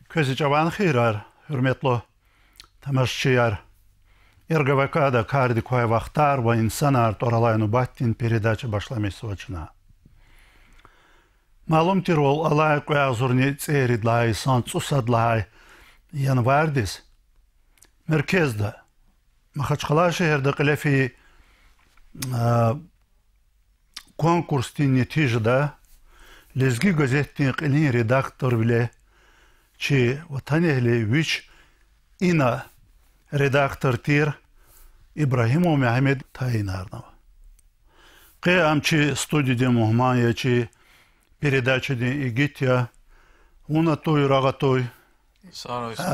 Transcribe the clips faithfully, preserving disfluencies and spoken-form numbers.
Квез чӀаван хийирар, гьуьрметлу тамашачияр. РГВК-да кардик квай Вахтар ва инсанар тӀвар алай нубатдин передача башламишзава чна. Малум тирвал, алай кьве агъзурни цӀерид лагьай йисан цӀусад лагьай январдиз меркезда, Махачкъала шегьерда кьиле фейи, а, конкурсдин нетижада Лезги газетдин кьилин редакторвиле чи ватанэгьли, вич ина редактор тир Ибрагьимов Мегьамед тайинарнава. Къе ам чи студиядин мугьман я, чи передачадин игит я. Вун атуй, рагъ атуй,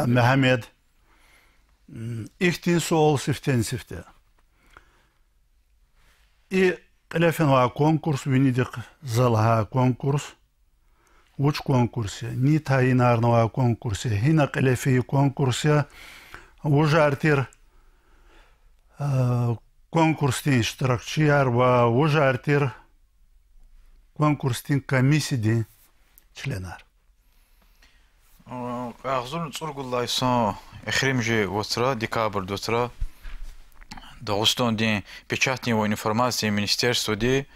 Мегьамед. Ихьтин суал сифтени-сифте. И кьиле фенвай конкурс, винидихъ за лагьай конкурс, вуч конкурс я, ни тайинарнавай конкурс я, гьина кьиле фейи конкурс я, вужар тир, а, конкурсдин иштиракчияр ва вужар тир конкурсдин комиссиядин членар. Кьве агъзурни цӀуругуд лагьай йисан эхиримжи вацра, декабрдин вацра, Дагъустандин печатдин ва информациядин министерстводи,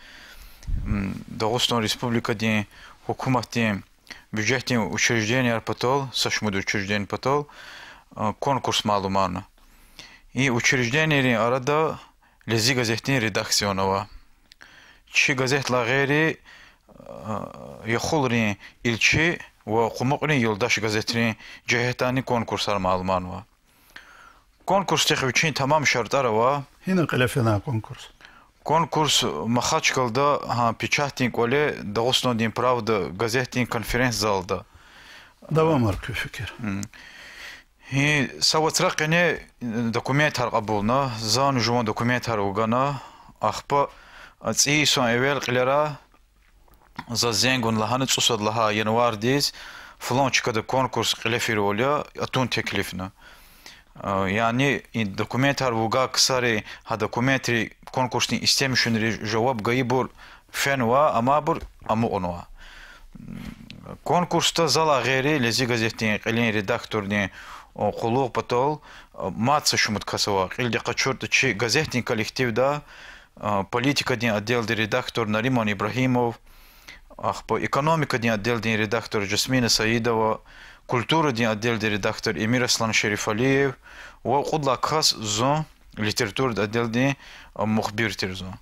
м, Дагъустан Республикадин гьукуматдин бюджетдин учрежденияр патал, са шумуд учреждение патал, а, конкурс малумарна. И учреждениейрин арада Лезги газетдин редакция ава. Чи газетдилай гъейри, а, Яхулрин Илчи ва Къумукьрин Юлдаш газетрин жигьетдайни конкурсар малумарнава. Конкурсдихъ вичин тамам шартӀар ава. Гьина кьиле фена конкурс? Конкурс Махачкъалада, гьа, печатдин кӀвале, Дагъустандин Правда газетдин конференц-залда. Давамар куь фикир. Гьи, са вацра къене документар кьабулна, зани жуван документар вугана, ахпа цӀийи йисан эвел кьилера заз зенг авуна, лагьана: цӀусад лагьай январдиз флан чкада конкурс кьиле фирвал я, атун теклифна. А, яни и документар вугай ксари, гьа документрин, конкурсдин истемишунрин жаваб гайибур фенва, амайбур амукьнава. Конкурсда залай гъейри Лезги газетдин кьилин редактордин, о, къуллугъ патал, а, мад са шумуд кас ава. Кьилди къачуртӀа, чи газетдин коллективда, а, политикадин отделдин редактор Нариман Ибрагьимов, ахпа экономикадин отделдин редактор Жасмина Саидова, культурадин отделдин редактор Эмираслан Шерифалиев ва кьуд лагьай кас зун, литературадин отделдин, а, мухбир тир зун.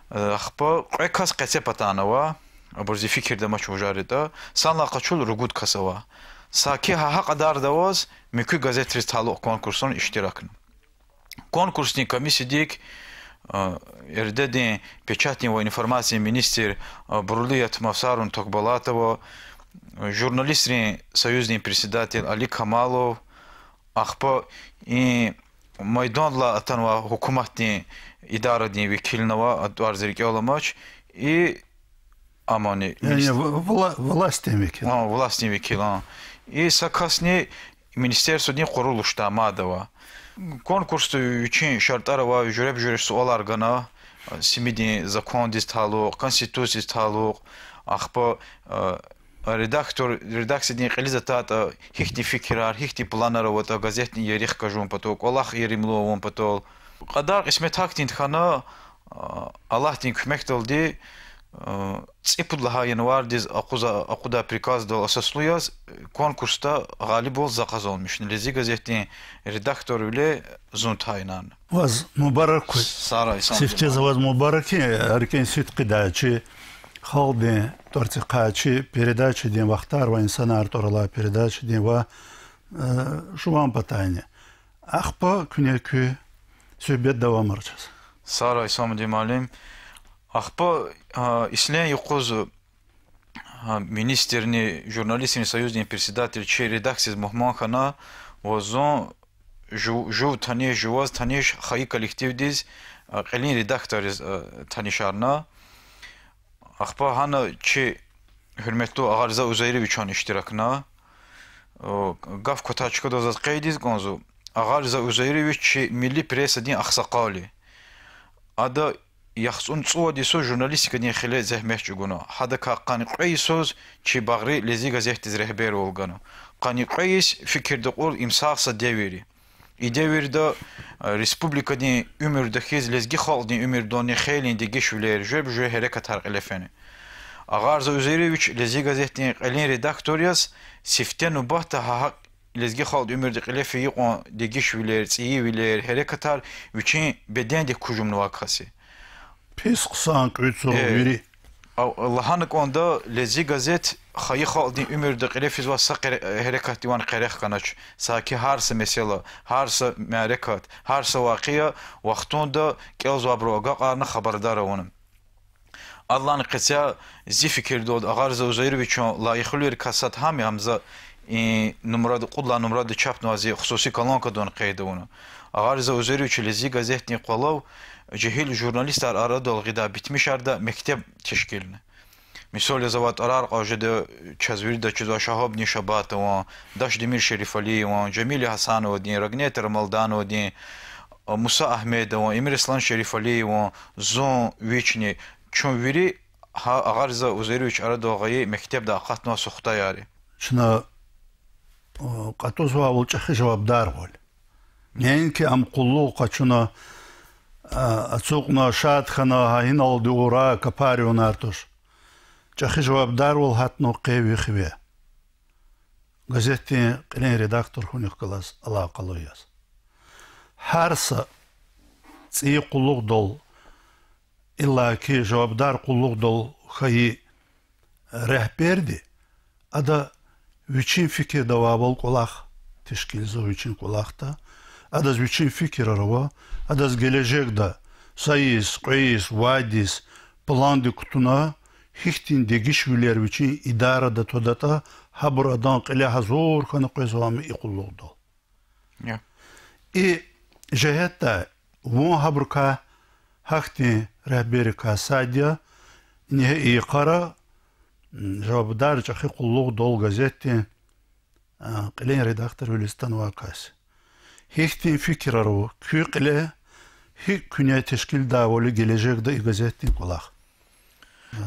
Ахпа кьве кас къецепатан ава, абур зи фикирда амач вужар ятӀа, санлай къачул ругуд кас ава. Саки гьа гьа кьадарда аваз муькуь газетриз талукь конкурсран иштиракна. Конкурсдин комиссиядик, а, РД-дин печатдин ва информациядин министр, а, Бурлият Мавсаровна Токболатова, журналистрин союздин председатель Али Камалов, ахпа и майдандилай атанвай гьукуматдин идарадин векилни ава, а тӀвар зи рикӀел амач, и амани, яни министр-, вла-, властдин векил. А, властдин векил, а. И са касни министерстводин къурулушдай мад ава. Конкурсда вичин шартӀар авай, жуьреба-жуьре суалар гана, симидин закондиз талукь, конституциядиз талукь, ахпа, а, редактор, редакциядин кьилиз атайтӀа, гьихьтин фикирар, гьихьтин планар аватӀа газетдин ерих хкажун патал, кӀвалах еримлу авун патал. Кьадар-кьисмет гьахьтинди хьана, а, Аллагьдин куьмекдалди, а, цӀипуд лагьай январдиз акъуза-, акъудай приказдал асаслу яз конкурсда гъалибвал за къазанмишна, Лезги газетдин редакторвиле зун тайинарна. Ваз мубарак хьуй. Сара, Ислам Сифтез Диман. Ваз мубарак хьуй, рикӀин сидкьидай, чи халкьдин тӀварцӀихъай, чи передачадин, Вахтар ва инсанар тӀвар алай передачадин ва, э, жуван патайни. Ахпа куьне куь суьгьбет давамар чаз. Сара, Исламудин муаллим. Ахпа, а, ислен юкъуз, а, министрни, журналистрин союздин председатель чи редакциядиз мугьман хьана ва зун жув-, жув таниш, жуваз таниш хайи коллективдиз, а, кьилин редактордиз, а, танишарна. Ахпа гьана чи гьуьрметлу Агъариза Узаировичан иштиракна. О, гаф кватай чкадал заз къейд ийиз кӀанзава, Агъариза Узаирович чи милли прессадин агъсакъал я. Ада яхцӀурни цӀувад йисуз журналистикадин хиле зегьмет чӀугуна. Гьадакай къанни кьве йисуз чи багъри Лезги газетдиз регьбервал гана. Къанни кьве йис фикирда кьур им сагъ са девир я. И девирда, э, республикадин уьмуьрда хьиз лезги халкьдин уьмуьрдани хейлин дегишвилер, жуьреба-жуьре гьерекатар кьиле фена. Агъарза Узерович Лезги газетдин кьилин редактор яз сифте нубатда гьа-, гьа лезги халкьдин уьмуьрда кьиле фейи кьван дегишвилер, цӀийивилер, гьерекатар вичин бедендик кужумнавай кас я. Пис, хъсан, кьуьцӀур, вири. Лагьана кӀанда, Лезги газет хайи халкьдин уьмуьрда кьиле физвай са къере-, гьерекатдивай къерех хьанач, саки гьар са месэла, гьар са мярекат, гьар са вакъиа вахтунда кӀелзавайбуру агакьарна, хабардар авуна. Адалай къецяй, зи фикирдалди, Агъарза Узеровичан лайихлувилерикай сад гьам я, гьам за и нумрада, кьуд лагьай нумрада чапнавай зи хсуси колонкадани къейд авуна. Агъарза Узерович Лезги газетдин къвалав жегьил журналистар арадал гъидай битмишарда мектеб тешкилна. Мисал яз, авай тӀварар кьаз жеда, чаз вирида чизвай Шагьабдин Шабатован, Дашдемир Шерифалиеван, Жамиля Гьасановадин, Рагнета Рамалдановадин, Муса Агьмедован, Эмирислан Шерифалиеван, зун, вични, чун вири гьа Агъарза Узерович арадал гъайи мектебда акъатнавай сухтаяр я. Чна кьатӀузвайвал чӀехи жавабдарвал. Неинки ам къуллугъ къачуна, ацукьна, шад хьана, гьа иналди ура, капар авунар туш. ЧӀехи жавабдарвал гьатнава къе ви хиве. Газетдин кьилин редактор хьунихъ галаз алакъалу яз. Гьар са цӀийи къуллугъдал, иллаки жавабдар къуллугъдал хьайи регьберди, ада вичин фикирда авайвал кӀвалах тешкилзава вичин кӀвалахда, адаз вичин фикирар ава, адаз гележегда са йис, кьве йис, вад йис пландик кутуна, гьихьтин дегишвилер вичин идарада твадатӀа, гьабур адан кьиле гьазур хьана къвезвай ам и къуллугъдал. И жигьетдай вун гьабурукай, гьахьтин регьберрикай сад я, ингье и йикъара жавабдар чӀехи къуллугъдал газетдин кьилин редакторвилиз атанвай кас. Гьихьтин фикирар ава куь кьиле, гьикӀ куьне тешкилдайвал гележегда и газетдин кӀвалах?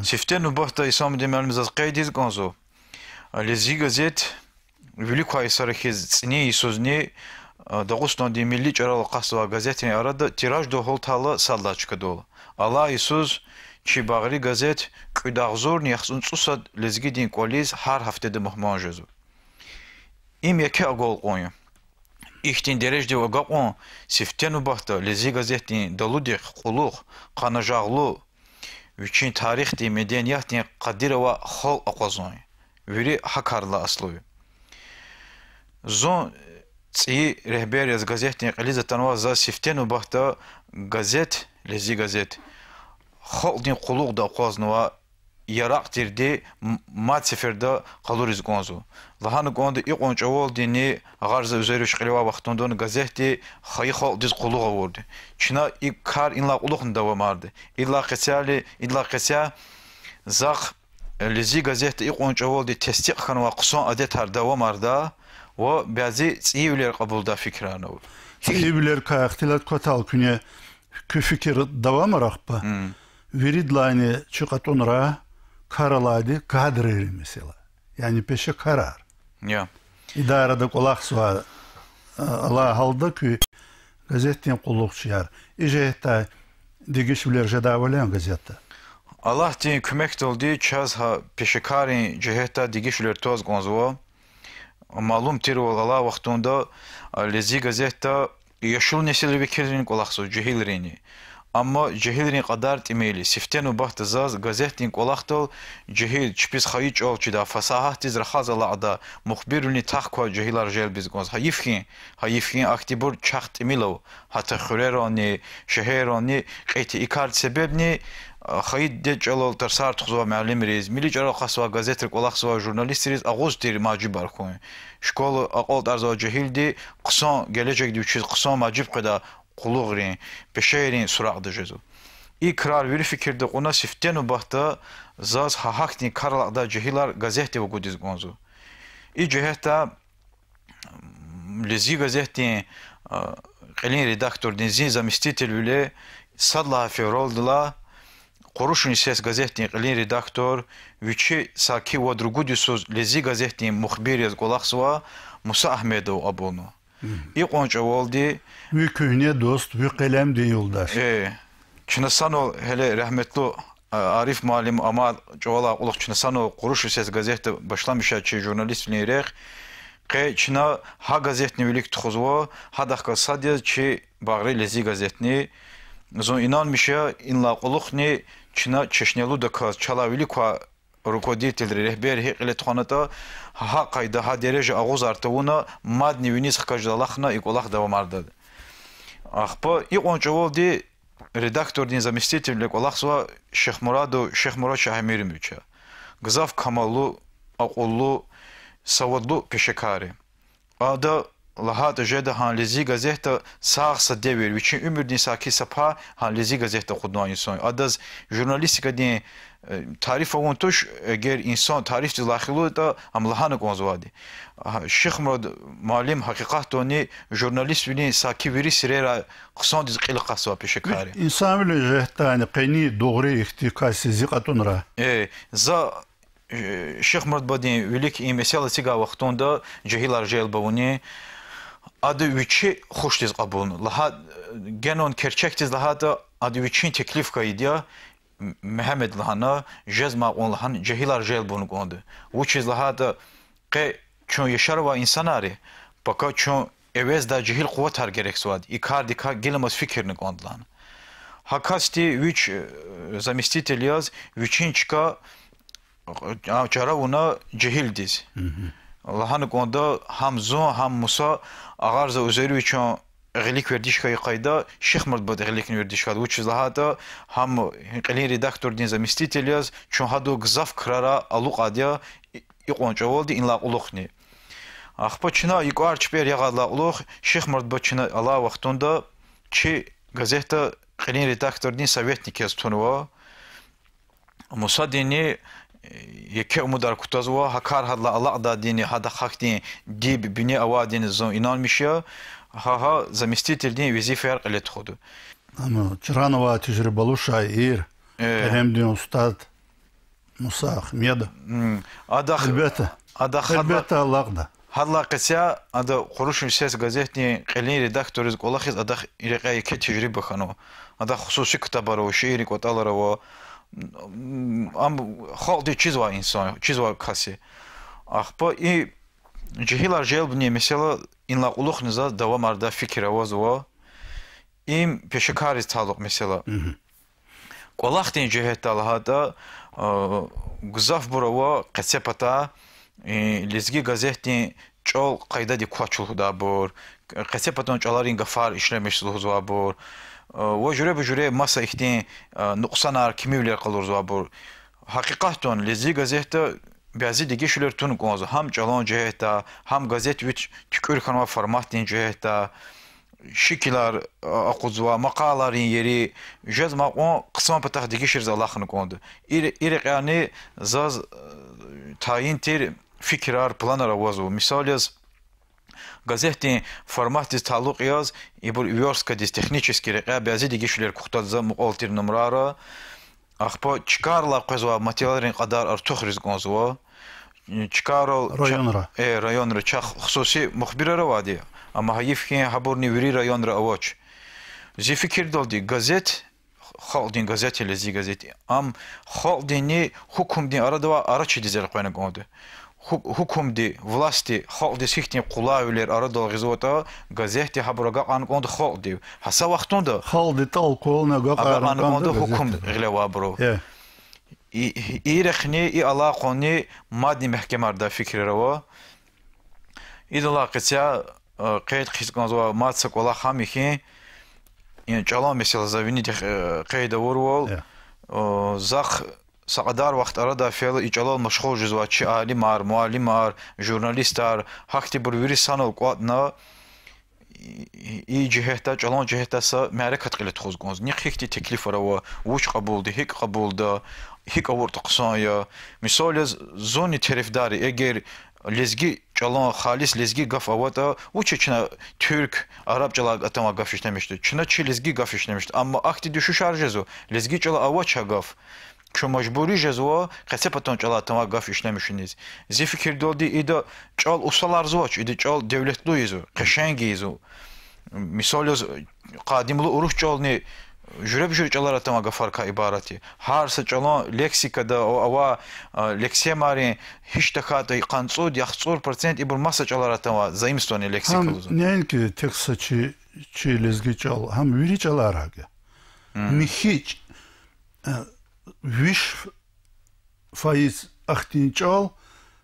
Сифте нубатда, Исамудин муаллим, заз къейд ийиз кӀанзава, Лезги газет вилик квай йисара хьиз цӀинин йисузни Дагъустандин милли чӀалал акъатзавай газетрин арада тираждал гьалтайла сад лагьай чкадал. Алай йисуз чи багъри газет кӀуьд агъзурни яхцӀурни цӀусад лезгидин кӀвализ гьар гьафтеда мугьман жезва. Им еке агалкьун я. Ихьтин дережадив агакьун сифте нубатда Лезги газетдин далудихъ кьулухъ, къанажагълу, вичин тарихдин, медениятдин къадир авай халкь акъвазун я. Вири гьа кардилай аслу я. Зун цӀийи регьбер яз газетдин кьилиз атанвай, заз сифте нубатда газет, Лезги газет, халкьдин къуллугъда акъвазнавай яракь тирди м-, мад сеферда къалуриз кӀанзава. Лагьана кӀанда, икьван чӀавалдини, Агъарза Узерович кьиле авай вахтундани газетди хайи халкьдиз къуллугъ авурди. Чна и кар инлай кьулухъни давамарда. Идалай къецяйли, идалай къецяй захъ Лезги газетда икьван чӀавалди тестикь хьанвай хъсан адетар давамарда ва бязи цӀийивилер кьабулдай фикирарнава. ЦӀийивилерикай ихтилат кватайла куьне, куь фикир давамар, ахпа виридалайни чи кьатӀунрай кар алайди кадрийрин месэла. Яни пешекарар. Идарада кӀвалахзавай, алай гьалда куь газетдин къуллугъчияр. И жигьетдай дегишвилер жедайвал яни газетда? Аллагьдин куьмекдалди чаз гьа пешекаррин жигьетдай дегишвилер тваз кӀанзава. Малум тирвал, алай вахтунда Лезги газетда яшлу несилрин векилрини кӀвалахзава, жегьилрини. Амма жегьилрин кьадар тӀимил я. Сифте нубатда заз газетдин кӀвалахдал жегьил, чпиз хайи чӀал чидай, фасагьатдиз рахаз алакьдай мухбирвилин тахк квай жегьилар желбиз кӀанзава. Гьайиф хьи, гьайиф хьи, ахьтинбур чахъ тӀимил ава. Гьатта хуьрерални, шегьеррални кьейитӀа. И карда себебни, а, хайи дидед чӀалал тарсар тухузвай муаллимриз, милли чӀалал акъатзавай газетрик кӀвалахзавай журналистриз агъуз тир мажибар хьун. Школа акьалтӀарзавай жегьилди хъсан гележегда вичиз хъсан мажиб къведай къуллугърин, пешейрин суракьда жезва. И крар вири фикирда кьуна, сифте нубатда заз гьа гьахьтин кар алакьдай жегьилар газетдив агудиз кӀанзава. И жигьетдай Лезги газетдин, а, кьилин редактордин зи заместителвиле сад лагьай февралдилай Къурушунин сес газетдин кьилин редактор, вичи саки вад-ругуд йисуз Лезги газетдин мухбир яз кӀвалахзавай Муса Агьмедов кьабулна. Икьван чӀавалди ви куьгьне дуст, ви къелемдин юлдаш. Э, чна санал гьеле рагьметлу, а, Ариф муаллим амай чӀавалай кьулухъ чна санал Къурушунин сес газетда башламишай чи журналиствилин рехъ. Къе чна гьа газетни вилик тухузва, гьадахъ галаз сад яз чи багъри Лезги газетни. Зун инанмиш я, инлай кьулухъни чна чешнелудаказ, чалай вилик квай руководительри, регьберри гьикӀ кьиле тухванатӀа, гьа къайда, гьа дережа агъузар тавуна, мадни виниз хкажда алахъна и кӀвалах давамарда. Ахпа икьван чӀавалди редактордин заместитель кӀвалахзава Шихмурадов Шихмурад Шагьэмирович. Гзаф камаллу, акьуллу, савадлу пешекар я. Ада лагьайтӀа жеда гьа Лезги газетда сагъ са девир, вичин уьмуьрдин саки са пай гьа Лезги газетда акъуднавай инсан. Адаз журналистикадин, э, тариф авун туш, эгер инсан тарифдиз лайихлу ятӀа, ам лагьана кӀанзавайди. Шихмурад муаллим гьакъикъатдани журналиствилин саки вири сирерай хъсандиз кьил акъатзавай пешекар я. Инсанвилин жигьетдайни къени, дугъри ихьтин кас я зи кьатӀунрай. Э, за Шихмурад бадин вилик и месэла эцигай вахтунда, жегьилар желб авуни, ада вичи хушдиз кьабулна. Лагьа-, генани керчекдиз лагьайтӀа, ада вичин теклиф хьайиди я, Мегьамед лагьана, жезмай кьван лагьана, жегьилар желб авуна кӀанда. Вучиз лагьайтӀа, къе чун яшар авай инсанар я, пака чун эвездай жегьил къуватар герекзавайди, и кардикай гиламаз фикирна кӀанда лагьана. Гьа касди вич, э, заместитель яз, вичин чка а, чара авуна жегьилдиз. Лагьана кӀанда, гьам зун, гьам Муса, Агъарза Узеровичан гъилик вердиш хьайи къайда, Шихмурад бадин гъиликни вердиш хьайиди. Вучиз лагьайтӀа, гьам кьилин редактордин заместитель яз, чун гьадан гзаф крарай алукьайди я, и-, икьван чӀавалди инлай кьулухъни. Ахпа чна и кӀвар чпер ягъайдалай кьулухъ, Шихмурад бад чна алай вахтунда чи газетда кьилин редактордин советник яз тунва. Мусадини, э, еке умудар кутазва, гьа кар гьадалай алакьдайдини, гьадахъ гьахьтин диб, бине авайдини зун инанмиш я, гьа, гьа заместительдин везифаяр кьиле тухуда. Амма чран авай тежрибалу шаир, э, къелемдин устад Муса Агьмедов. Адахъ, гьелбетда, адахъ гьадалай, гьелбетда, алакьда. Гьадалай къецяй ада Къурушунин сес газетдин кьилин редакториз кӀвалахиз адахъ и рекьяй еке тежриба хьанва. Адахъ хсуси ктабар ава, шииррин кӀватӀалар ава. Ам халкьдиз чизвай инсан, чизвай кас я. Ахпа и жегьилар желбни месэла инлай кьулухъни заз давамардай фикир авазва. Им пешекарриз талукь месэла. КӀвалахдин жигьетдай лагьайтӀа, а, гзафбур ава къецепата, э, Лезги газетдин чӀал къайдадик квач лугьудайбур, къецепатан чӀаларин гафар ишлемишзава лугьузвайбур, а, ва жуьреба-жуьре маса ихьтин, а, нукьсанар, кимивилер къалурзавайбур. Гьакъикъатдани Лезги газетда бязи дегишвилер туна кӀанзава, гьам чӀалан жигьетдай, гьам газет вич туькӀуьр хьанвай форматдин жигьетдай, шикилар, а, акъудзавай, макъалайрин ери, жезмай кьван хъсан патахъ дегишариз алахъна кӀанда. И ре-, и рекьяйни заз, э, тайин тир фикирар, планар авазва. Мисал яз, газетдин форматдиз талукь яз, ибур вёрсткадиз, технический рекьяй бязи дегишвилер кухтадзава мукьвал тир нумрайра. Ахпа чкайрилай къвезвай материалрин кьадар артухриз кӀанзава. Чкайрал ча-, районра, э, районра чахъ хсуси мухбирар авайди, амма гьайиф хьи, гьабурни вири районра авач. Зи фикирдалди газет, халкьдин газет я Лезги газет, ам халкьдинни гьукумдин арада авай арачидиз элкъвена кӀанда. Гьу-, гьукумди, властди халкьдиз гьихьтин къулайвилер арадал гъизватӀа, газетди гьабур агакьарна кӀанда халкьдив. Гьа са вахтунда халкьди тӀал квална агакьарна кӀанда гьукум гъиле авайбуру. И, и рехъни, и алакъани мадни мягькемардай фикирар ава. Идалай къецяй, э, къейд хъийиз кӀанзавай мад са кӀвалах гьам я хьи, и чӀалан месэла за винидихъ, э, къейд авурвал, э, захъ са кьадар вахт арадай фейила и чӀалал машгъул жезвай чи алимар, муаллимар, журналистар, гьахьтинбур вири санал кӀватӀна, и, и жигьетдай, чӀалан жигьетдай са мярекат кьиле тухуз кӀанзава. Нихъ гьихьтин теклифар ава, вуч кьабулда, гьикӀ кьабулда, гьикӀ авуртӀа хъсан я. Мисал яз, зунни терефдар я, эгер Лезги чӀалан халис лезги гаф аватӀа, вучиз чна туьрк, араб чӀалай атанвай гаф ишлемишда? Чна чи лезги гаф ишлемишда. Амма ахьтин дуьшуьшар жезва, лезги чӀалай авач гьа гаф. Чун мажбур жезва къецепатан чӀалай атанвай гаф ишлемишиниз. Зи фикирдалди, ида чӀал усаларзавач, ида чӀал девлетлу ийизва, къешенг ийизва. Мисал яз, къадимлу урус чӀални жуьреба-жуьре чӀаларай атанвай гафарикай ибарат я. Гьар са чӀалан лексикада ава, лексемайрин гьич тахьайтӀа къанни цӀуд, яхцӀур процент ибур маса чӀаларай атанвай заимствованный лексика лугьузва. Гьам неинки тек са чи, чи лезги чӀал, гьам вири чӀаларай гьакӀ я. Михьи чӀ-, виш ф-, фаиз ахьтин чӀал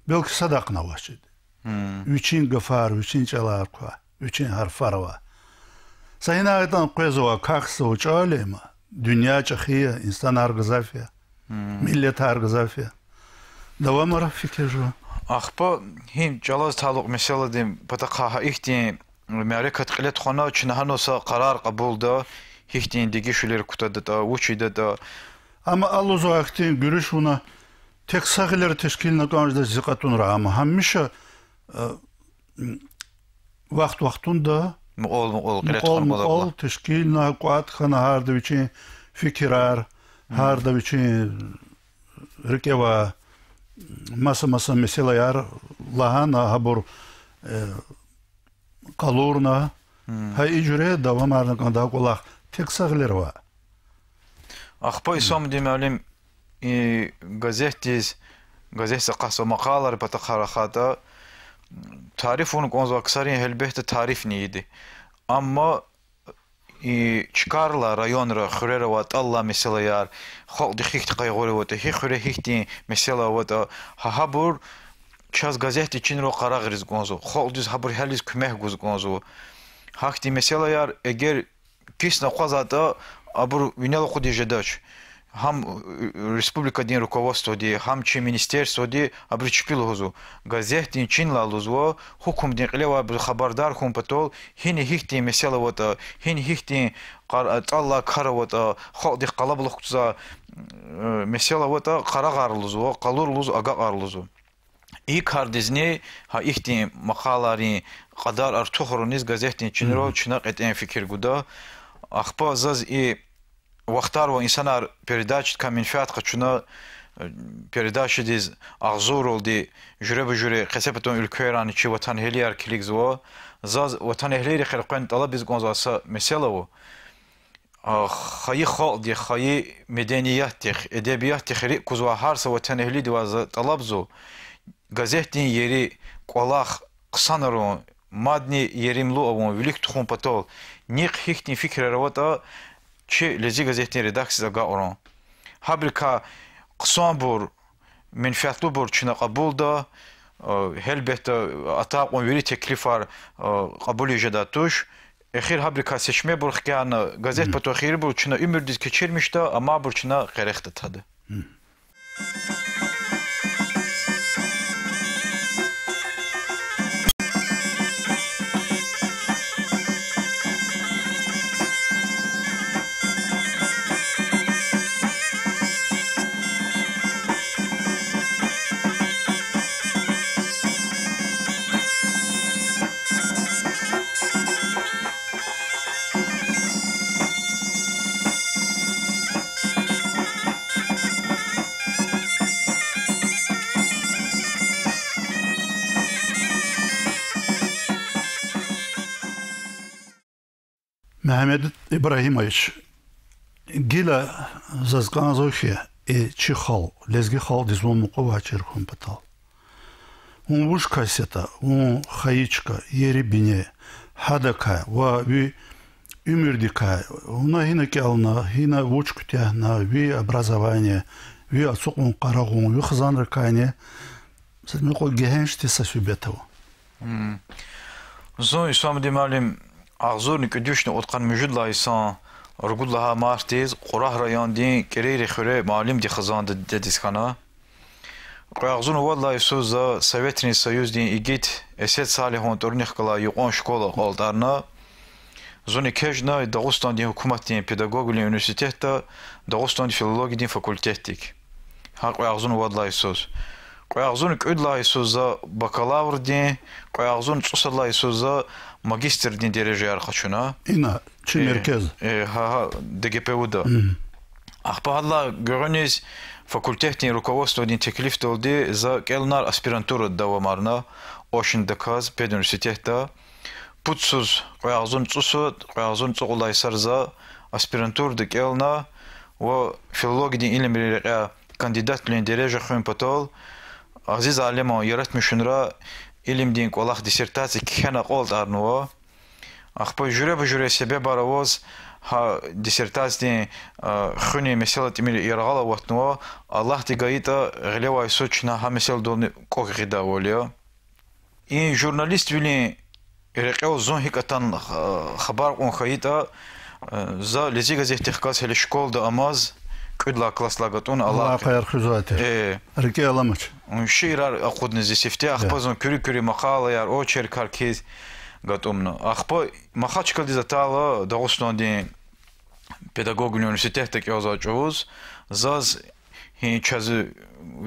белки садахъни авачирди. Вичин гафар, вичин чӀалар квай, вичин гьарфар авай. Са гьинай ятӀани къвезва, акахьзава чӀал я им, дуьнья чӀехи я, инсанар гзаф я, миллетар гзаф я. Давамар фикир жува. Ахпа гьи чӀалаз талукь месэладин патахъай гьа ихьтин мярекат кьиле тухвана, чна гьана са къарар кьабулда, гьихьтин дегишвилер кутадатӀа, вуч ийидатӀа. Амма а лугьузвай хьтин гуьруьш вуна тек са гъилера тешкилна кӀан жедач зи кьатӀунра, амма гьамиша вахт-вахтунда мукьвал-мукьвал кьиле тухвана, мукьвал-мукьвал тешкилна, кӀватӀ хьана, гьарда вичин фикирар, гьарда вичин рикӀе авай маса-маса месэлаяр лагьана, гьабур къалурна, гьа и жуьре давамарна кӀанда кӀвалах тек са гъилера ваъ. Ахпа Исамудин муаллим, и газетдиз, газетда акъатзавай макъалайрин патахъай рахайтӀа, тариф авун кӀанзавай ксарин гьелбетда тарифни ийиди. Амма и чкайрилай районра, хуьрера авай тӀаллай месэлаяр, халкьдихъ гьихьтин къайгъуяр аватӀа, гьи хуьре гьихьтин месэла аватӀа, гьа гьабур чаз газетдин чинра къарагъариз кӀанзава, халкьдиз гьабур гьялиз куьмек гуз кӀанзава. Гьахьтин месэлаяр эгер кисни акъвазайтӀа, абур винел акъудиз жедач. Гьам республикадин руководстводи, гьам чи министерстводи абуру чпи лугьузва. Газетдин чинлай лугьузва, гьукумдин кьиле авайбуруз хабардар хьун патал, гьина гьихьтин месэла аватӀа, гьина гьихьтин къар-, тӀаллай кар аватӀа, халкьдихъ къалабулух кутазва, месэла аватӀа, къарагъар лугьузва, къалур лугьуз, агакьар лугьузва. И кардизни гьа ихьтин макъалайрин кьадар артухарунниз газетдин чинра чна кьетӀен фикир гуда. Ахпа заз и вахтар ва инсанар передачадикай менфят къачуна, передачадиз агъзурралди жуьреба-жуьре къецепатан уьлквейрай чи ватанэгьлияр килигзава. Заз ватанэгьлийрихъ элкъвена тӀалабиз кӀанзавай са месэла ава. Хайи халкьдихъ, хайи медениятдихъ, эдебиятдихъ рикӀ кузвай гьар са ватанэгьлидивай за тӀалабзава: газетдин ери, кӀвалах хъсанарун, мадни еримлу авун, вилик тухун патал, нихъ гьихьтин фикирар аватӀа, чи Лезги газетдин редакциядиз агакьрун. Гьабурукай хъсанбур, менфятлубур чна кьабулда, гьелбетда, атай кьван вири теклифар кьабулиз жедай туш. Эхир гьабурукай сечмебур хкяна, газет патал хийирбур чна уьмуьрдиз кечирмишда, амайбур чна къерехда тада. Мегьамед Ибрагьимович, гила заз кӀанзава хьи, и чи халкь, лезги халкьдиз вун мукьувай чир хьун патал. Вун вуч кас ятӀа, вун хайи чка, ери-бине, гьадакай ва ви уьмуьрдикай, вуна гьина кӀелна, гьина вуч куьтягьна, ви образование, ви ацукьун-къарагъун, ви хизанрикайни са мукьва гегьеншди са суьгьбет ава. Зун, Исамудин муаллим, агъзурни кӀуьд вишни кьудкъанни муьжуьд лагьай йисан ругуд лагьай мартдиз Кьурагь райондин КӀерийрин хуьре муаллимдин хизанда дидедиз хьана. Кьве агъзурни вад лагьай йисуз за Советрин Союздин игит Эсед Салигьан тӀварунихъ галай юкьван школа акьалтӀарна. Зун экечӀна Дагъустандин гьукуматдин педагогвилин университетда Дагъустандин филологиядин факультетдик. Гьа кьве агъзурни вад лагьай йисуз. Кьве агъзурни кӀуьд лагьай йисуз за бакалаврдин, кьве агъзурни цӀусад лагьай йисуз за магистрдин дережаяр къачуна. Ина, чи меркез. Гьа, гьа, ДГПУ-да. Ахпа гьадалай гуьгъуьниз факультетдин руководстводин теклифдалди за кӀелунар аспирантурада давамарна, очно даказ, педуниверситетда. Пуд йисуз, кьве агъзурни цӀусад, кьве агъзурни цӀукьуд лагьай йисар за аспирантурада кӀелна ва филологиядин илимрин рекьяй кандидатвилин дережа хуьн патал Азиз Алиман яратмишунра илимдин кӀвалах диссертация кхьена акьалтӀарнава. Ахпа жуьреба-жуьре себебар аваз гьа диссертациядин хуьнин месэла тӀимил яргъал аватнава, Аллагьди гайитӀа, гъилевай йисуз чна гьа месэладални кӀвак гъидайвал я. И журналиствилин рекьел зун гьикӀ атана хабар кьун хьайитӀа, за Лезги газетдихъ галаз гьеле школада амаз, кӀуьд лагьай классдилай гатӀунна алакъаяр хуьзвай тир. Э, рикӀел аламач. Шиирар акъудна зи сифте, ахпа зун куьруь-куьруь макъалаяр, очеркар кхьиз гатӀумна. Ахпа Махачкъаладиз атайла, Дагъустандин педагогвилин университетда кӀелзавай чӀавуз, заз гьи чаз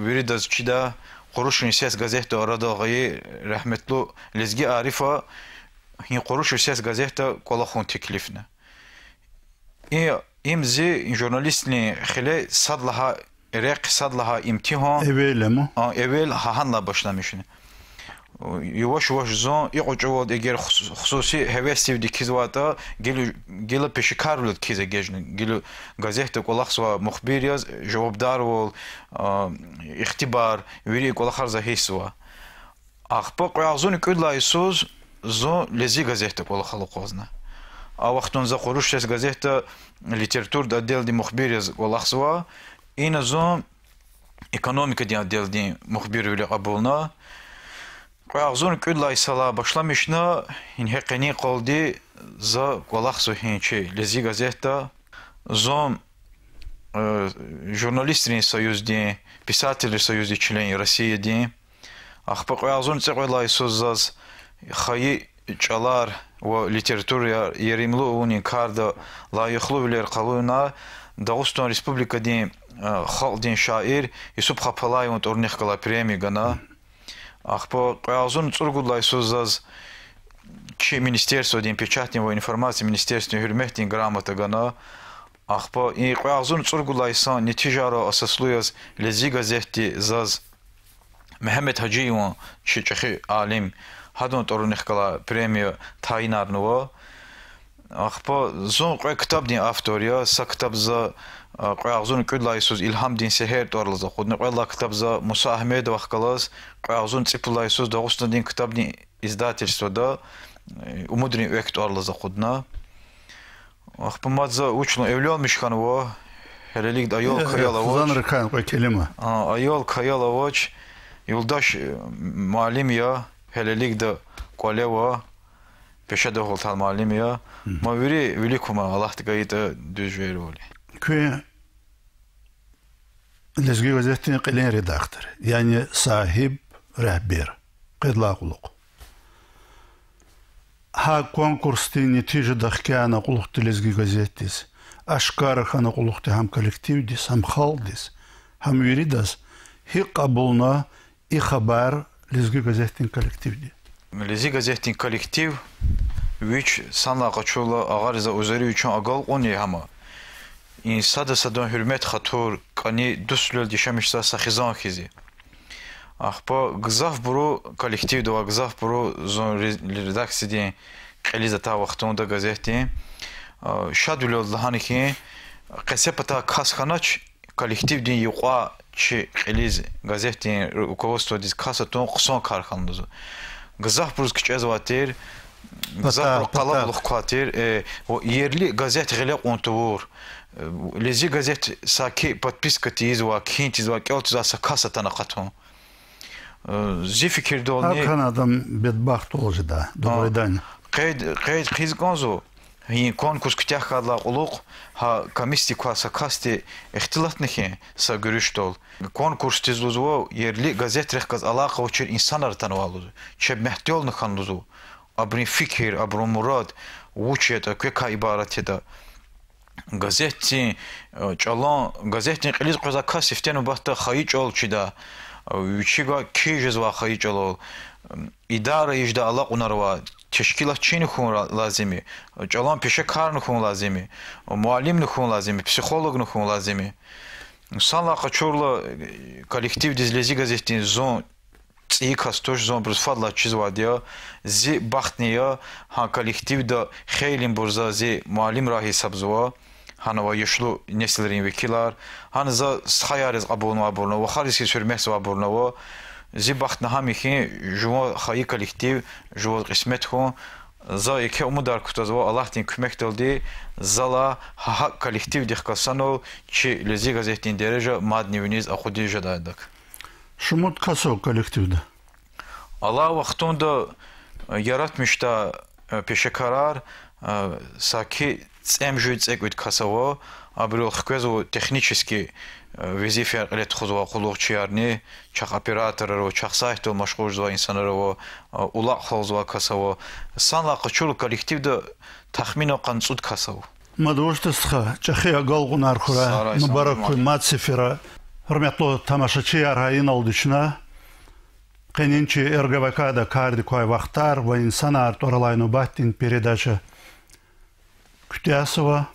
виридаз чидай Къурушрин сес газетда арадал гъайи рагьметлу Лезги Арифа гьи Къурушрин сес газетда кӀвалахун теклифна. И, им зи журналистлин хиле сад лагьай рехъ, сад лагьай имтигьан, эвел гьа гьанлай башламишна. Яваш-яваш зун икьван чӀавалди эгер хсу-, хсуси гьевесдивди кхьизвайтӀа, гила, гила пешекарвилелди кхьиз эгечӀна, гила газетда кӀвалахзавай мухбир яз жавабдарвал, ихтибар, вири и кӀвалахар за гьиссзава. Ахпа кьве агъзурни кӀуьд лагьай йисуз зун Лезги газетда кӀвалахал акъвазна. А вахтунда за Къурушрин сес газетда литературадин отделдин мухбир яз кӀвалахзава, ина зун экономикадин отделдин мухбирвиле кьабулна. Кьве агъзурни кӀуьд лагьай йисалай башламишна, ингье къенин къалди за кӀвалахзава гьи чи Лезги газетда. Зун журналистрин союздин, писателрин союздин член я Россиядин. Ахпа кьве агъзурни цӀикьвед лагьай йисуз заз хайи чӀалар ва литератураяр еримлу авунин карда лайихлувилер къалурна, Дагъустан Республикадин халкьдин шаир Юсуп Хапалаеван тӀварунихъ галай премия гана. Ахпа кьве агъзурни цӀуругуд лагьай йисуз заз чи министерстводин, печатдин ва информациядин министерстводин гьуьрметдин грамота гана. Ахпа и кьве агъзурни цӀуругуд лагьай йисан нетижайрал асаслу яз Лезги газетди заз Мегьамед Гьажиеван, чи чӀехи алим, гьадан тӀварунихъ галай премия тайинарнава. Ахпа зун кьве ктабдин автор я, са ктаб за кьве агъзурни кӀуьд лагьай йисуз Илгьамдин сегьер тӀвар алаз акъудна, кьвед лагьай ктаб за Муса Агьмедовахъ галаз кьве агъзурни цӀипуд лагьай йисуз Дагъустандин ктабдин издательствода Умудрин экв тӀвар алаз акъудна. Ахпа мад за вуч лугьун, эвленмиш хьанва, гьелелигда аял каял авач. Хизанрикай кьве келима. Аял каял авач, юлдаш муаллим я, гьелелигда кӀвале ава, пешедалди гьалтан муаллим я. Ма вири вилик кума, Аллагьди гайитӀа, дуьз жезвайвал. Куьн Лезги газетдин кьилин редактор, яни сагьиб регьбер, къведлай кьулухъ. Гьа конкурсдин нетижадахъ хьана кьулухъди Лезги газетдиз, ашкара хьана кьулухъди гьам коллективдиз, гьам халкьдиз, гьам виридаз гьикӀ кьабулна и хабар Лезги газетдин коллективди? Лезги газетдин коллектив, вич санлай къачурла, Агъари Узари вичин агалкьун я гьам. И сада садан гьуьрмет-хатур, кӀани дуствилелди яшамиш жезвай са хизан хьиз я. Ахпа гзафбуру, коллективда авай гзафбуру зун ре-, редакциядин кьилиз атай вахтунда газетдин, шадвилелди лагьана хьи, къецепатай кас хьанач, коллективдин юкьва чи кьилиз, газетдин руководстводиз кас атун хъсан кар хьана лугьузва. Гзафбуруз кичӀезвай тир, гзафбуру къалабулух квай тир, э, ва ерли газет гъиле кьун тавур. Лезги газет саки подписка тийизвай, кхьин тийизвай, кӀел тийизвай са кас атана акъатун. Зи фикирдални, гьакӀ хьана адан бедбахтвал жеда, дубур жедани. Къейд, къейд хъийиз кӀанзава, и конкурс куьтягь хьайидалай кьулухъ гьа комиссиядик квай са касди ихтилатна хьи са гуьруьшдал, конкурсдиз лугьузва, ерли газетрихъ галаз алакъа авачир инсанар атанвай лугьузва, чеб мягьтелни хьана лугьузва, абурун фикир, абурун мурад вуч ятӀа, квекай ибарат ятӀа. Газетдин, э, чӀалан, газетдин кьилиз къвезвай кас сифте нубатда хайи чӀал чидай, вичивай кхьиз жезвай хайи чӀалал, идара ийидай алакьунар авай тешкилатчини хьун ра-, лазим я, чӀалан пешекарни хьун лазим я, муаллимни хьун лазим я, психологни хьун лазим я. Санлай къачурла, коллективдиз Лезги газетдин зун цӀийи кас туш, зун абуруз фадлай чизвайди я. Зи бахтни я, гьа коллективда хейлин бур за зи муаллимрай гьисабзава, гьана авай яшлу несилрин векилар, гьана за стхаярриз кьабулнавайбурни ава, вахариз хьиз гьуьрметзавайбурни ава. Зи бахтни гьам я хьи, жуван хайи коллектив жуваз кьисмет хьун. За еке умудар кутазва, Аллагьдин куьмекдалди, залай гьа, гьакӀ коллективдихъ галаз санал чи Лезги газетдин дережа мадни виниз акъудиз жедайдак. Шумуд кас ава коллективда? Алай вахтунда, э, яратмишдай, э, пешекарар, э, саки цӀемуьжуьд-цӀекӀуьд кас ава, абурал хквезва технический, э, везифаяр кьиле тухузвай къуллугъчиярни, чахъ операторар ава, чахъ сайтдал машгъул жезвай инсанар ава, э, улакь халзавай кас ава. Санлай къачурла коллективда тахминан къанни цӀуд кас ава. Мад вучда, стха, чӀехи агалкьунар хьурай, мубарак хьуй мад сефера. Гьуьрметлу тамашачияр, гьа инал дична къенин чи РГВК-да кардик квай Вахтар ва инсанар тӀвар алай нубатдин передача куьтягьзава.